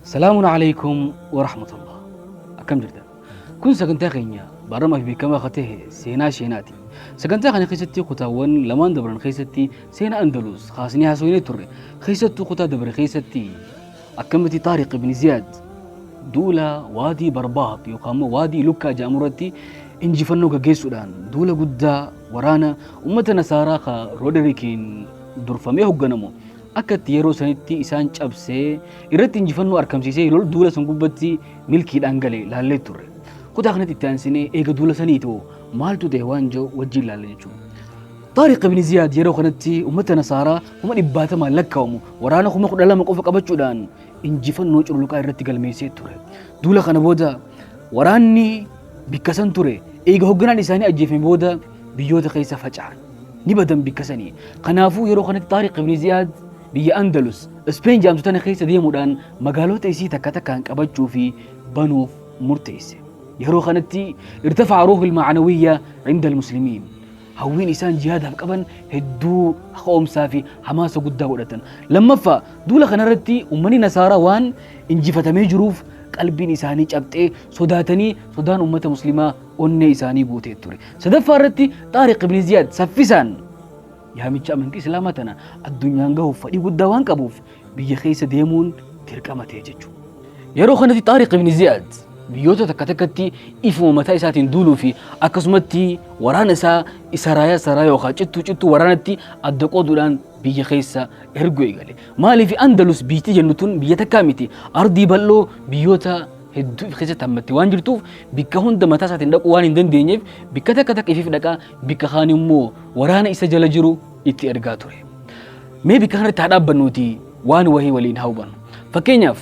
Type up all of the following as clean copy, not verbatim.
Salaamun alaikum wa rahmatullah. Akkam jirtan? Kun sagantaa keenya baramaa fi beekamaa akka ta'e seenaa sheenaati. Sagantaa kana keessatti kutaawwan lamaan dabran keessatti seenaa Andalus kaasnee haasofnee turre. Keessattuu kutaa dabre keessatti akkamitti Taariq ibn Ziyaad duula waadii Barbaad yookaan immoo waadii Lukkaa jedhamu irratti injifannoo gaggeessuudhaan duula guddaa waraana uummata Nasaaraa ka Rooderikiin durfamee hoogganamu akka itti yeroo sanitti isaan cabsee irratti injifannoo argamsiisee lol duula san gubbatti milkiidhaan gale laallee turre. Kutaa kanatti itti aansinee eega duula saniitoo maaltu ta'e waan jiru wajjin laalle jechuudha. Taariq ibn Ziyaad yeroo kanatti uummata Nasaaraa 100,000 lakkaa'amu waraana 12,000 qofa qabachuudhaan injifannoo cululuqaa irratti galmeessee ture. Duula kana booda waraanni bikka san ture eega hoogganaan isaanii ajjeefame booda biyyoota keessa faca'an. Ni badan bikka sanii. Kanaafuu yeroo kanatti Taariq ibn Ziyaad biyya Andalus, Ispeen jedhamtu tana keessa deemuudhaan magaalota isii takka takkaan qabachuu fi banuuf murteesse. Yeroo kanatti irtafa'a ruuhul ma'anawiyya inda al-muslimiin. Hawwiin isaan jihaadaaf qaban hedduu ka'umsaa fi hamaasa guddaa godhatan. Lammaffaa, duula kanarratti uummanni Nasaaraa waan injifatamee jiruuf qalbiin isaanii cabxee sodaatanii sodaan uummata muslimaa onnee isaanii guutee ture. Sadaffaa irratti Xaariq ibn Ziyaad saffisaan yaamicha amantii Islaamaa tana addunyaan gahuuf fedhii guddaa waan qabuuf biyya keessa deemuun dirqama ta'e jechuudha. Yeroo kanatti Xaariq ibn Ziyaad biyyoota takka takkatti ifuma mataa isaatiin duuluu fi akkasumatti waraana isaa isa raayaa saraayaa yookaan cittuu cittuu waraanatti adda qooduudhaan biyya keessa erguu eegale. Maaliif Andalus biyyi jennu tun biyya takkaa miti, ardii bal'oo biyyoota hedduu if keessatti hammatte waan jirtuuf bikka hunda mataa isaatiin dhaquu waan hin dandeenyeef bikka takka takka ifiif dhaqaa, bikka kaan immoo waraana isa jala jiru itti ergaa ture. Mee bikka kanatti haa dhaabbannuuti waan wahii waliin haa hubannu. Fakkeenyaaf,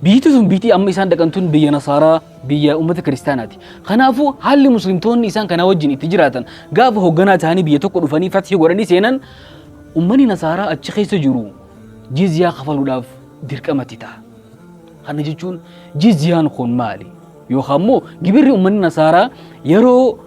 biyyi tun biyyi amma isaan dhaqan tun biyya Nasaaraa, biyya uummata kiristaanaati. Kanaafuu haalli muslimtoonni isaan kanaa wajjin itti jiraatan gaafa hoogganaa ta'anii biyya tokko dhufanii fathii godhanii seenan, uummanni Nasaaraa achi keessa jiru jizyaa kafaluudhaaf dirqamatti ta'a. Kana jechuun jizyaan kun maali? Yookaan immoo gibirri uummanni Nasaaraa yeroo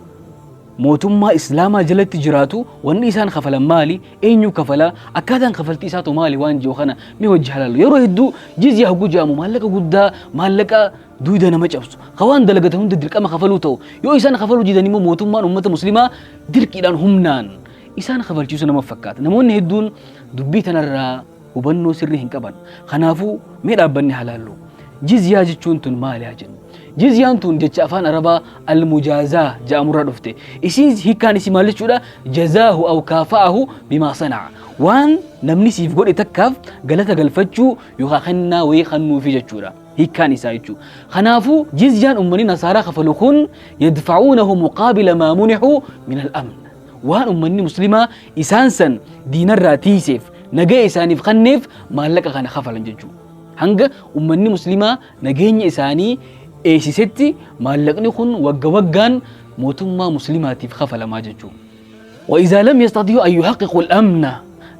mootummaa Islaamaa jalatti jiraatu wanni isaan kafalan maali? Eenyu kafala? Akkaataan kafaltii isaatu maali? Waan jiru kana mee wajji halaalu. Yeroo hedduu jizyaa hogguu jedhamu maallaqa guddaa, maallaqa duyda nama cabsu, ka waan dalagatan hunda dirqama kafaluu ta'u. Yoo isaan kafaluu didan immoo mootummaan uummata muslimaa dirqiidhaan humnaan isaan kafalchiisu nama fakkaata. Namoonni hedduun dubbii tanarraa hubannoo sirrii hin qaban. Kanaafuu mee dhaabbanni halaallu. Jizyaa jechuun tun maali haa jennu. Jizyaan tun jecha afaan Arabaa al-mujaazaa jedhamurraa dhufte. Isiin hiikkaan isii maal jechuudha? Jazaahu aw kaafa'ahu bimaa sana'a. Waan namni siif godhe takkaaf galata galfachuu yookaan kennaa wayii kennuufi jechuudha. Hiikkaan isaa jechuudha. Kanaafuu jizyaan uummanni Nasaaraa kafalu kun yadfa'uunahu muqaabila maa munihu min al-amn. Waan uummanni muslimaa isaan san diinarraa tiiseef, nagaya isaaniif kenneef maallaqa kana kafalan jechuudha. Hanga uummanni muslimaa nageenya isaanii eegsisetti maallaqni kun wagga waggaan mootummaa muslimaatiif kafalamaa jechuudha. وإذا لم يستطيعوا أن يحققوا الأمن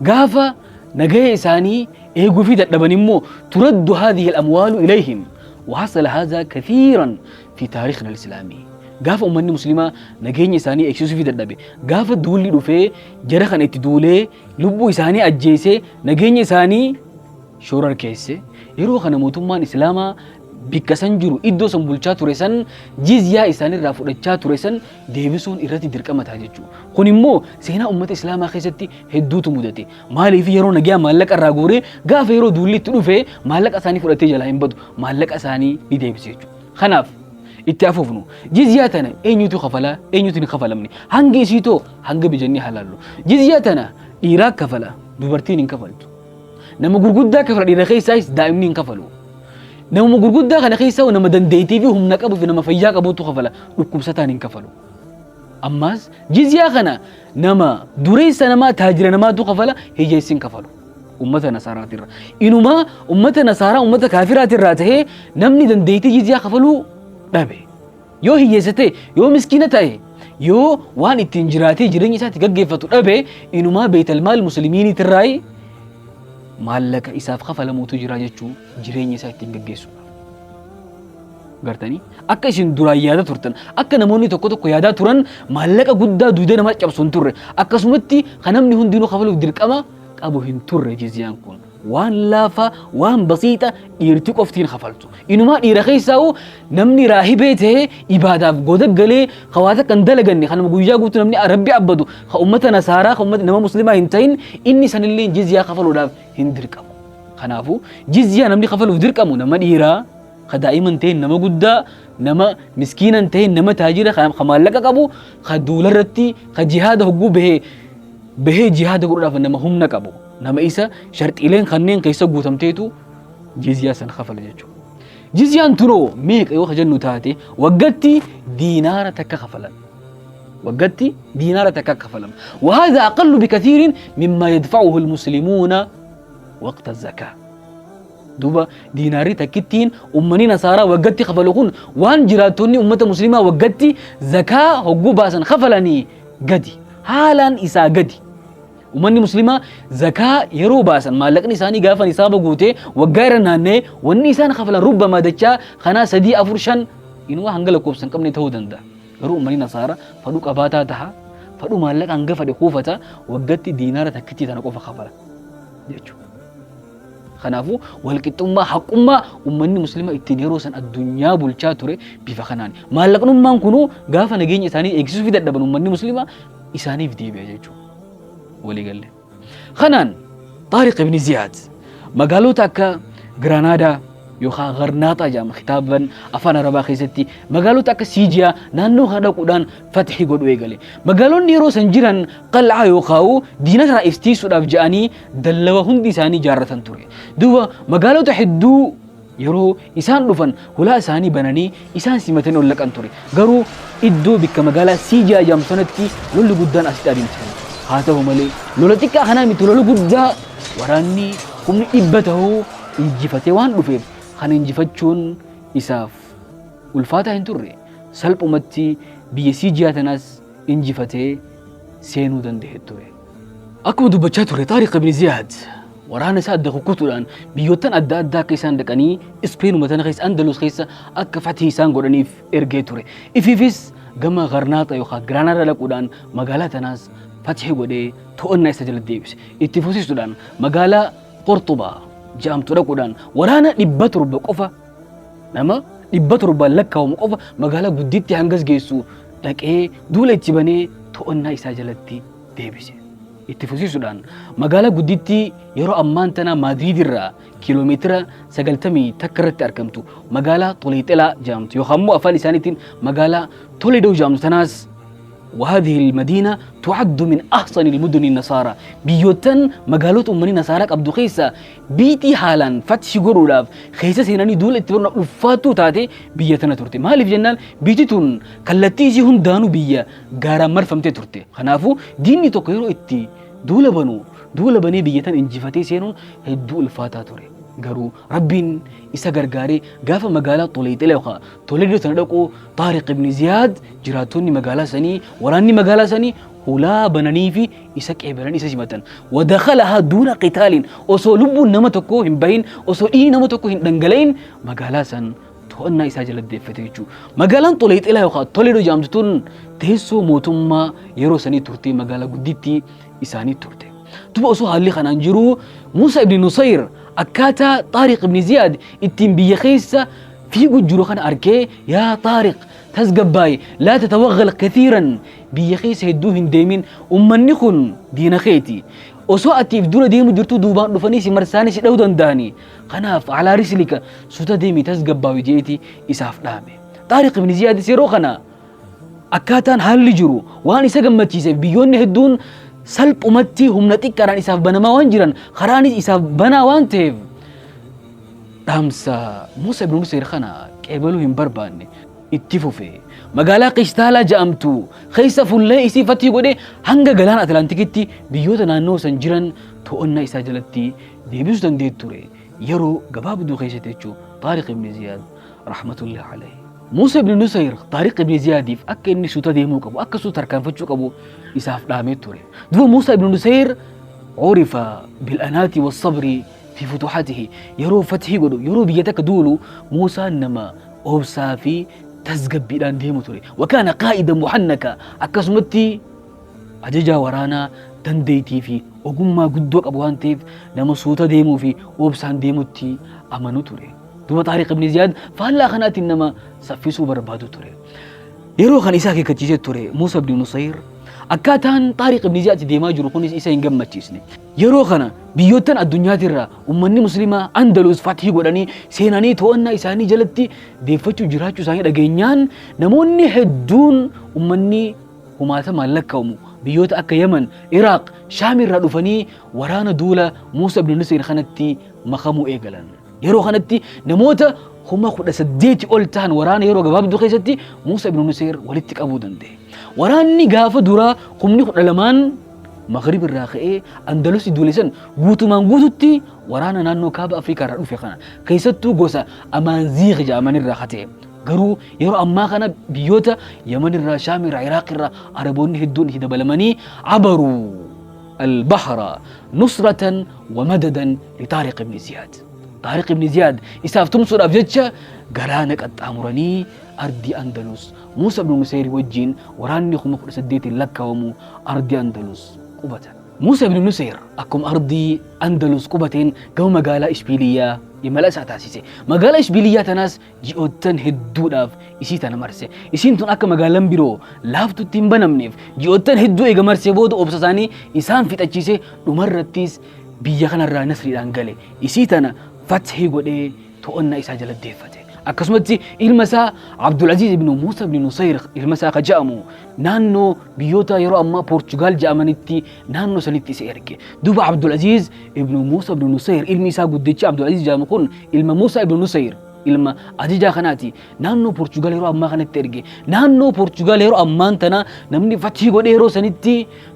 gaafa nagaya isaanii eeguu fi dadhaban immoo ترد هذه الأموال إليهم، وحصل هذا كثيرا في تاريخنا الإسلامي. Gaafa uummanni muslimaa nageenya isaanii eegsisuu fi dadhabe, gaafa duulli dhufee jara kana itti duulee lubbuu isaanii ajjeesee nageenya isaanii shororkeesse, yeroo kana mootummaan islaamaa bikka san jiru, iddoo san bulchaa ture san, jizyaa isaanirraa fudhachaa ture san deebisuun irratti dirqama ta'a jechuudha. Kun immoo seenaa uummata islaamaa keessatti hedduutu mudate. Maaliif yeroo nagaa maallaqa irraa guuree gaafa yeroo duulli itti dhufe maallaqa isaanii fudhatee jalaa hin badu, maallaqa isaanii ni deebise jechuudha. Kanaaf itti afuufnu, jizyaa tana eenyutu kafalaa, eenyutu hin kafalamne, hangi isiitoo hanga bijannii halaallu. Jizyaa tana dhiiraa kafala, dubartiin hin kafaltu. Nama gurguddaa kafala, dhiira keessaayis daa'imni hin kafalu. Nama gurguddaa kana keessaa nama dandeettii fi humna qabuu fi nama fayyaa qabutu kafala, dhukkubsataan hin kafalu. Ammas jizyaa kana nama dureessa namaa, taajira namaatu kafala, hiyyeessi hin kafalu. Ummata Nasaaraatirra. Inumaa ummata Nasaaraa, ummata kaafiraatirraa tahee namni dandeettii jizyaa kafaluu dhabe. Yoo hiyyeessa ta'e, yoo miskiina ta'e, Yoo waan ittiin jiraatee jireenya isaatti gaggeeffatu dhabe, inumaa beeytalmaal muslimiiniitirraayi maallaqa isaaf kafalamuutu jira jechuu jireenya isaa ittiin gaggeessuudhaaf. Gartanii akka isin duraan yaada turtan, akka namoonni tokko tokko yaadaa turan, maallaqa guddaa duuda nama cabsu hin turre. Akkasumatti kan namni hundinuu kafaluuf dirqama qabu hin turre. Jizyaan kun waan laafaa, waan basiixa, dhiirti qoftiin kafaltu. Inumaa dhiira keessaa'u namni raahibee ta'ee ibaadaaf goda galee hawaasa kan dalaganne, kan guyyaa guutuu namni Rabbi abbadu, kan ummata nasaaraa, kan ummata nama muslimaa hin ta'in, inni sanillee jizyaa kafaluudhaaf hin dirqamu. Kanaafuu jizyaa namni kafaluuf dirqamu nama dhiiraa, ka daa'ima hin ta'in, nama guddaa, nama miskiina hin ta'in, nama taajira, ka maallaqa qabu, ka duularratti, ka jihaada hogguu bahee jihaada godhuudhaaf nama humna qabu, nama isa sharxiileen kanneen keessa guutamteetu jizyaa san kafala jechuudha. Jizyaan tunoo meeqa yoo jennu taate, waggatti diinaara takka kafalan. Waggatti diinaara takka kafalama. وهذا أقل بكثير مما يدفعه المسلمون وقت الزكاة. Duuba diinaarri takkittiin ummanni nasaaraa waggatti kafalu kun waan jiraattonni ummata muslimaa waggatti zakaa hogguu baasan kafalanii gadi, haalaan isaa gadi. Ummanni muslimaa zakaa yeroo baasan, maallaqni isaanii gaafa nisaaba guutee waggaa irra naannee, wanni isaan kafalan rubbamaa dachaa kanaa sadii, afur, shan, inuma hanga lakkoofsa hin qabne ta'uu danda'a. Garuu ummanni nasaaraa fadhu qabaataa taha, fadhu maallaqa hanga fadhe kuufata, waggatti diinaara takkittii tana qofa kafala jechuudha. Kanaafuu walqixxummaa, haqummaa uummanni musliima ittiin yeroo san addunyaa bulchaa ture bifa kanaan. Maallaqnummaan kunuu gaafa nageenya isaanii eegsisuu fi dadhaban uummanni musliima isaaniif deebi'a jechuudha. Waliigalee. Kanaan Xaariq ibn Ziyaad magaalota akka Giraanaadaa yookaan Garnaaxaa jedhama kitaaban afaan Arabaa keessatti, magaalota akka Siijiyaa naannoo kana dhaquudhaan fathii godhuu eegale. Magaalonni yeroo san jiran qal'aa yookaan diina irraa iftiisuudhaaf jedhanii dallawa hundi isaanii ijaarratan ture. Duuba magaalota hedduu yeroo isaan dhufan hulaa isaanii bananii isaan simatanii ol laqan ture. Garuu iddoo bikka magaalaa Siijiyaa jedhamtu sanatti lolli guddaan asitti adeemsifame. Haa ta'u malee lola xiqqaa kanaa miti, lola guddaa waraanni humni 100 ta'uu injifatee waan dhufeef kana injifachuun isaaf ulfaataa hin turre. Salphumatti biyya Siijiyaa tanaas injifatee seenuu danda'e ture. Akkuma dubbachaa ture, Taariq ibn Ziyaad waraana isaa adda kukkutuudhaan biyyoottan adda addaa akka isaan dhaqanii Ispeenuma tana keessa, Andalus keessa akka fatii isaan godhaniif ergee ture. Ifiifis gama Garnaaxa yookaan Giraanaadhaa dhaquudhaan magaalaa tanaas fatii godhee to'annaa isa jala deebise. Itti fufsiisuudhaan magaalaa Qurxubaa jedhamtu dhaquudhaan waraana 700 qofa, nama 700n lakkaa'amu qofa, magaalaa gudditti hangas geessu dhaqee duula itti banee to'annaa isaa jalatti deebise. Itti fufsiisuudhaan magaalaa guddittii yeroo ammaan tana Maadriid irraa kiiloomeetira 91 irratti argamtu, magaalaa Toleexelaa jedhamtu yookaan immoo afaan isaaniitiin magaalaa Toleedoo jedhamtu tanaas, وهذه المدينة تعد من أحسن المدن النصارى، biyyoottan magaalota uummanni nasaaraa qabdu keessa biitii haalaan fatshi godhuudhaaf keessa seenanii duula itti baruudhaaf ulfaattuu taate biyya tana turte. Maaliif jennaan, biyyi tun kallattii isii hundaanuu biyya gaaraan marfamtee turte. Kanaafuu diinni tokko yeroo itti duula banu, duula banee biyya tana injifatee seenuun hedduu ulfaataa ture. Garuu Rabbiin isa gargaaree gaafa magaalaa Toleexela yookaan Toleedoo tana dhaqu Taariq ibn Ziyaad, jiraattonni magaalaa sanii, waraanni magaalaa sanii hulaa bananii fi isa qeebalan, isa simatan. ودخلها دون قتال, osoo lubbuun nama tokko hin bahin, osoo dhiigni nama tokko hin dhangala'in magaalaa san to'annaa isaa jala deeffate jechuudha. Magaalaan Toleexelaa yookaan Toleedoo jedhamtu tun teessoo mootummaa yeroo sanii turte, magaalaa guddittii isaanii turte. Duuba osoo haalli kanaan jiru, Musa ibn Nusayr akkaataa Xaariq ibn Ziyaad ittiin biyya keessa fiigu jiru kana arkee, "Yaa Xaariq, tasgabbaa'i، لا تتوغل كثيرا, biyya keessa hedduu hin deemin, ummanni kun diina keeti, osoo atiif dura deemu jirtu duubaan dhufanii si marsaanii si dha'uu danda'anii, kanaaf على رسلك, suta deemi, tasgabbaa'i" jeeti isaaf dhaame. Xaariq ibn Ziyaadis yeroo kana akkaataan haalli jiru waan isa gammachiiseef, biyyoonni hedduun salphumatti humna xiqqaadhaan isaaf banamaa waan jiran, karaanis isaaf banaa waan ta'eef, dhaamsa Musa ibn Nusayr kana qeebaluu hin barbaanne. Itti fufe, magaalaa Qishtaalaa jedhamtu keessa fullee isii fatii godhee hanga galaana Atlaantikitti biyyoota naannoo san jiran to'annaa isaa jalatti deebisuu dandeettu ture yeroo gabaabduu keessatti jechuu Xaariq ibn Ziyaad رحمة الله عليه. Muusa ibn Nusayr Xaariq ibn Ziyaadiif akka inni suuta deemuu qabu, akka suuta tarkaanfachuu qabu isaaf dhaamee ture. Duuba Muusa ibn Nusayr urifa bil'anaati wassabri fi futuhatihi yeroo fathii godhu, yeroo biyya takka duulu Muusaan nama obsaa fi tasgabbiidhaan deemu ture. Wakaana qaa'ida muhannaka akkasumatti ajajaa waraanaa dandeettii fi ogummaa guddoo qabu waan ta'eef nama suuta deemuu fi obsaan deemutti amanu ture. Duuba Xaariq ibn Ziyaad faallaa kanaatiin nama saffisuu barbaadu ture. Yeroo kan isa akeekkachiisee ture Muusa ibn Nusayr akkaataan Xaariq ibn Ziyaad deemaa jiru kunis isa hin gammachiisne. Yeroo kana biyyoottan addunyaatirraa ummanni muslimaa Andalus fathii godhanii seenanii to'annaa isaanii jalatti deeffachuu jiraachuu isaanii dhageenyaan namoonni hedduun ummanni kumaatamaan lakkaa'amu biyyoota akka Yaman, Iraaq, Shaam irraa dhufanii waraana duula Muusa ibn Nusayr kanatti makamuu eegalan. Yeroo kanatti namoota 18,000 ol ta'an waraana yeroo gabaabduu keessatti Muusa ibn Nusayr walitti qabuu danda'e. Waraanni gaafa duraa 12,000 Maghrib irraa ka'ee Andalusi duule san guutumaan guututti waraana naannoo kaaba Afrikaa irraa dhufe kana keessattuu gosa Amaanziiq jedhaman irraa ka ta'e. Garuu yeroo ammaa kana biyyoota Yaman irraa, Shaam irraa, Iraaq irraa Araboonni hedduun itti dabalamanii abaruu البحر نصرة ومددا لطارق بن زياد. طارق بن زياد isaaf tumsuudhaaf jecha galaana qaxxaamuranii ardii Andalus Muusa ibn Nusayr wajjin waraanni 18,000 lakkaa'amu ardii Andalus qubatan. Muusa ibn Nusayr akkuma ardii Andalus qubateen gama magaalaa Ishbiiliyyaa imala isaa taasise. Magaalaa Ishbiiliyyaa tanaas ji'oottan hedduudhaaf isii tana marse. Isiin tun akka magaalaan biroo laaftutti hin banamneef ji'oottan hedduu eega marsee booda obsa isaanii isaan fixachiise dhumarrattis biyya kanarraa nasriidhaan gale. Isii tana fathii godhee to'annaa isaa jala deeffate. Akkasumatti ilma isaa Abdulaziz ibn Muusa ibn Nusayr ilma isaa ka jedhamu naannoo biyyoota yeroo ammaa Poorchugaal jedhamanitti naannoo sanitti isa erge. Duuba Abdulaziz ibn Muusa ibn Nusayr ilmi isaa guddichi Abdulaziz jedhamu kun ilma Muusa ibn Nusayr ilma ajajaa kanaati. Naannoo Poorchugaal yeroo ammaa kanatti erge. Naannoo Poorchugaal yeroo ammaan tana namni fathii godhee yeroo sanitti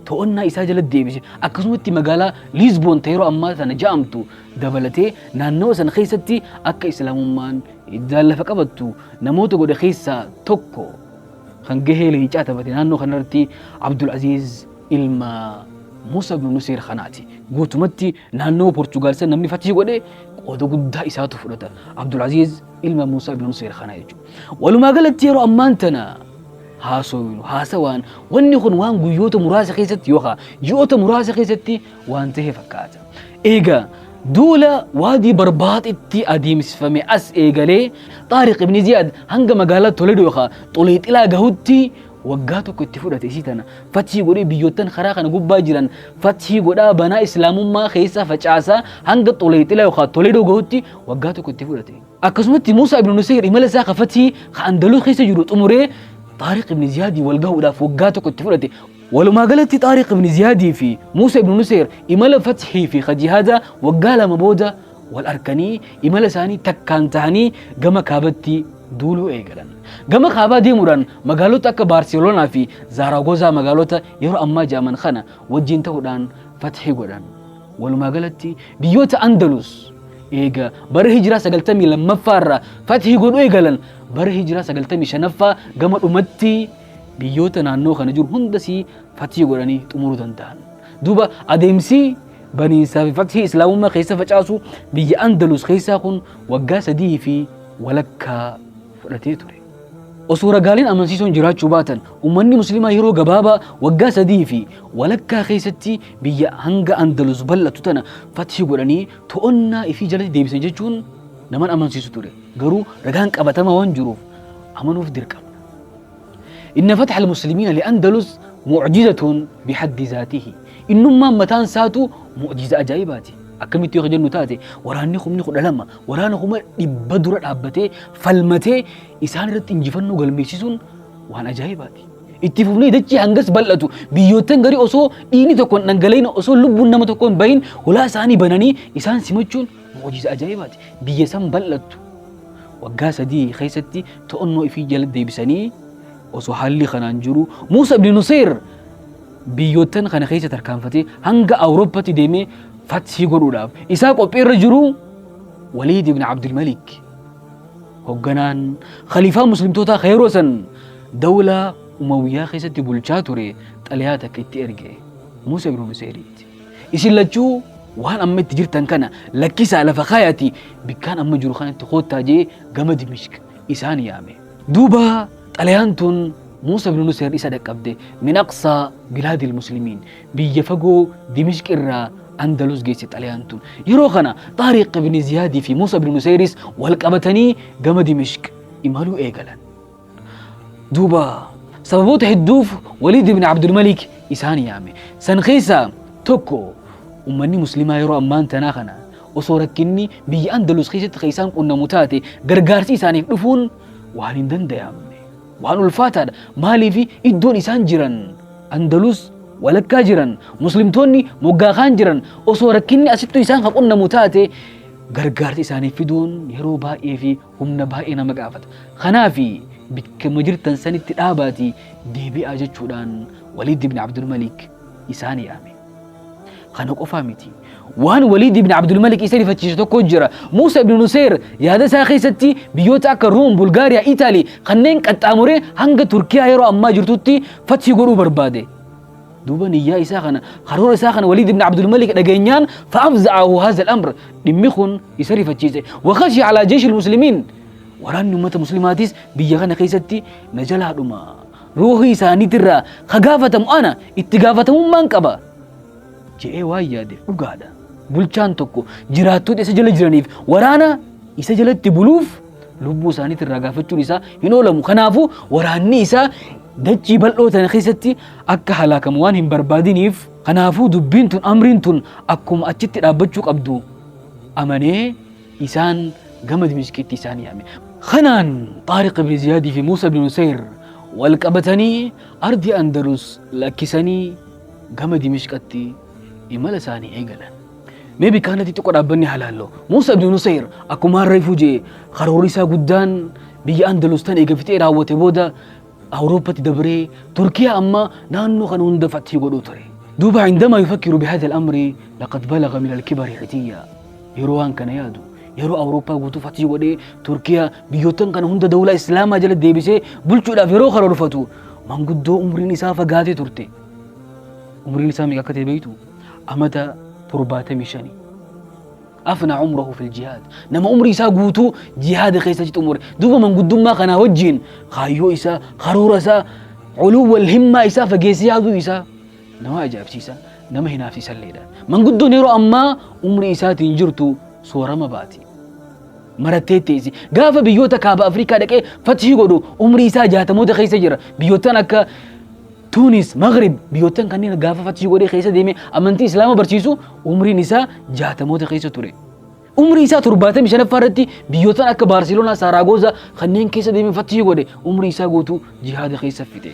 to'annaa isaa jala deebise. Akkasumatti magaalaa Liizboon ta yeroo ammaa tana jedhamtu dabalatee naannawa sana keessatti akka islaamummaan iddaan lafa qabattu namoota godhe keessaa tokko kan gahee leencaa taphate naannoo kanarratti Abdul Aziz ilma Musa ibn Nusayr kanaati. Guutumatti naannoo Poorchugaal san namni fathii godhe qooda guddaa isaatu fudhata. Abdul Aziz ilma Musa ibn Nusayr kana jechuudha. Walumaa galatti yeroo ammaan tana haasawinu haasawaan wanni kun waan guyyoota muraasa keessatti yookaan ji'oota muraasa keessatti waan ta'e fakkaata. Egaa duula waadii Barbaaxitti adeemsifame as eegalee Xaariq ibn Ziyaad hanga magaalaa Toledo yookaan Xuleexilaa gahutti waggaa tokko itti fudhate. Isii tana fathii godhee biyyoottan karaa kana gubbaa jiran fathii godhaa banaa islaamummaa keessa facaasaa hanga Xuleexilaa yookaan Toledo gahutti waggaa tokko itti fudhate. Akkasumatti Muusaa ibn Nusayr imala isaa ka fathii ka Andalus keessa jiru xumuree Xaariq ibn Ziyaadii wal gahuudhaaf waggaa tokko itti fudhate. Walumaa galatti Xaariq ibn Ziyaadii fi Muusaa ibn Nusayr imala fathii fi ka jihaadaa waggaa 2 booda wal arkanii imala isaanii takkaan tahanii gama kaabatti duuluu eegalan. Gama kaabaa deemuudhaan magaalota akka Baarseloonaa fi Zaaraagozaa magaalota yeroo ammaa jedhaman kana wajjin ta'uudhaan fathii godhan. Walumaa galatti biyyoota Andalus eega bara hijiraa 92ffaa irraa fathii godhuu eegalan bara hijiraa 95ffaa gama dhumatti biyyoota naannoo kana jiru hundasii fathii godhanii xumuruu danda'an. Duuba adeemsi baniinsaa fi fathii islaamummaa keessa facaasu biyya Andalus keessaa kun waggaa 3.5 fudhatee ture. Osoo ragaaleen amansiisoon jiraachuu baatan ummanni muslimaa yeroo gabaabaa waggaa 3.5 keessatti biyya hanga Andalus bal'atu tana fathii godhanii to'annaa ifii jalatti deebisan jechuun naman amansiisu ture. Garuu ragaan qabatamaa waan jiruuf amanuuf dirqamna. Inna fatha al-muslimiina li Andalus mu'jizatun bihaddi zaatihi. Innummaan mataan isaatu mu'jiza ajaa'ibaati. Akkamitti yoo jennu taate waraanni 12,000 waraana 100,000 dura dhaabbatee falmatee isaan irratti injifannoo galmeessisuun waan ajaa'ibaati. Itti fufnee dachii hangas bal'atu biyyoottan garii osoo dhiigni tokko hin dhangala'in osoo lubbuun nama tokko hin bahin hulaa isaanii bananii isaan simachuun mu'jiza ajaa'ibaati. Biyya san bal'attu waggaa 3 keessatti to'annoo ifii jala deebisanii osoo haalli kanaan jiru Muusa ibn Nusayr biyyoottan kana keessa tarkaanfatee hanga Awurooppatti deemee fathii godhuudhaaf isaa qophiirra jiru Waliid ibn Abdul Malik Hogganaan khaliifaa muslimtootaa ka yeroo san dawlaa Umawiyyaa keessatti bulchaa ture xalayaa takka itti erge Muusa ibnu Nuseyriitti. Isin lachuu waan amma itti jirtan kana lakkisaa lafa kaayaati bikkaan amma jiru kanatti koottaa jee gama Dimishq isaan yaame. Duuba xalayaan tun Muusa ibnu Nuseyr isa dhaqqabde min aqsaa bilaadil muslimiin biyya fagoo Dimishq irraa Andalus geesse xalayaan tun. Yeroo kana Xaariq ibn Ziyaadii fi Muusa ibn Nusayris wal qabatanii gama Dimishq imaluu eegalan. Duuba sababoota hedduuf Waliid ibn Abdulmalik isaan yaame. San keessaa tokko ummanni muslimaa yeroo ammaan tanaa kana osoo rakkinni biyya Andalus keessatti kan isaan qunnamu taate gargaarsi isaaniif dhufuun waan hin danda'amne. Waan ulfaataadha. Maaliif iddoon isaan jiran Andalus walakkaa jiran, muslimtoonni moggaa kaan jiran osoo rakkinni asittu isaan ka qunnamu taate gargaarsa isaaniif fiduun yeroo baay'ee fi humna baay'ee nama gaafata. Kanaaf bikkuma jirtan sanitti dhaabaatii deebi'aa jechuudhaan Waliid ibn Abdulmalik isaan yaame. Kana qofaa miti. Waan Waliid ibn Abdulmalik isa rifachiise tokko jira. Muusa ibn Nusayr yaada isaa keessatti biyyoota akka Room, Bulgaariyaa, Itaalii kanneen qaxxaamuree hanga Turkiyaa yeroo ammaa jirtutti fathii godhuu barbaade. Duuba niyyaa isaa kana, karoora isaa kana Waliid ibn Abdulmalik dhageenyaan fa'afza'ahu haza al-amr dhimmi kun isa rifachiise. Wa khashiya alaa jeeshi muslimiin waraanni ummata muslimaatis biyya kana keessatti na jalaa dhuma. Ruuhii isaaniitirraa ka gaafatamu ana itti gaafatamummaan qaba. Je'ee waan yaadeef dhugaadha. Bulchaan tokko jiraattota isa jala jiraniif waraana isa jalatti buluuf lubbuu isaaniitti irraa gaafachuun isaa hin oolamu. Kanaafuu waraanni isaa dachii bal'oo tana keessatti akka halaakamu waan hin barbaadiniif kanaafuu dubbiin tun amriin tun akkuma achitti dhaabbachuu qabdu amanee isaan gama Dimishqiitti isaan yaame. Kanaan Xaariq ibn Ziyaadii fi Muusa ibn Nusayr wal qabatanii ardii Andalus lakkisanii gama Dimishqatti imala isaanii eegalan. Mee bikka kanatti xiqqoo dhaabbanni haa laallu. Muusa ibn Nusayr akkuma har'a ifuu jee karoorri isaa guddaan biyya Andalus tan eega fixee raawwate booda Awurooppatti dabree Turkiyaa amma naannoo kana hunda fathii godhuu ture. Duuba عندما يفكر بهذا الأمر لقد بلغ من الكبر عتيا yeroo waan kana yaadu yeroo Awurooppaa guutuu fathii godhee Turkiyaa biyyoottan kana hunda dawlaa Islaamaa jala deebisee bulchuudhaaf yeroo karoorfatu manguddoo umriin isaa fagaatee turte. Umriin isaa meeqa akka ta'e beektu? Amata 75. Afna umrahu fil jihaad. Nama umrii isaa guutuu jihaada keessatti xumure. Duuba manguddummaa kanaa wajjin kaayyoo isaa, karoora isaa, culuwwal himmaa isaa fageessee yaaduu isaa nama ajaa'ibsiisa, nama hinaafsiisalleedha. Manguddoon yeroo ammaa umrii isaatiin jirtu soorama baati. Marattee teessi. Gaafa biyyoota kaaba Afrikaa dhaqee fathii godhu umrii isaa jaatamoota keessa jira. Biyyoottan akka Tuunis, Maghrib biyyoottan kanneen gaafa fathii godhee keessa deemee amantii Islaama barsiisu umriin isaa jaatamoota keessa ture. Umrii isaa 75ffaa irratti biyyoottan akka Baarseloonaa, Saaraagoozaa kanneen keessa deemee fathii godhe umrii isaa guutuu jihaada keessa fixe.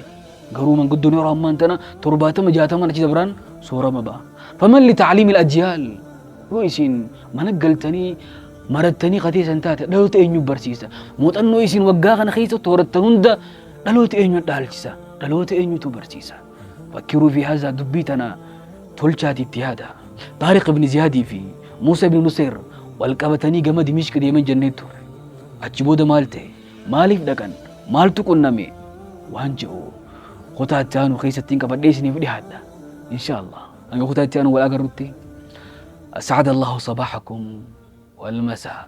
Garuu manguddoon yeroo ammaan tana 70 60 achi dabraan soorama ba'a. Faman li ta'liimil ajyaal yoo isin mana galtanii marattanii kateessan taate dhaloota eenyu barsiisa? Muuxannoo isin waggaa kana keessa toorattan hunda dhaloota eenyu dhaalchisa? Dhaloota eenyutu barsiisa? Fakkiruu fi hazaa dubbii tana tolchaati itti yaada. Taariq ibn Ziyaadii fi Muusa ibn Nusayr wal qabatanii gama Dimishq deeman jennee turre. Achi booda maal ta'e? Maaliif dhaqan? Maaltu qunname? Waan jedhu kutaa itti aanu keessatti hin qabadhee isiniif dhiyaadha. Insha Allah. Hanga kutaa itti aanu wal agarrutti. أسعد الله صباحكم والمساء.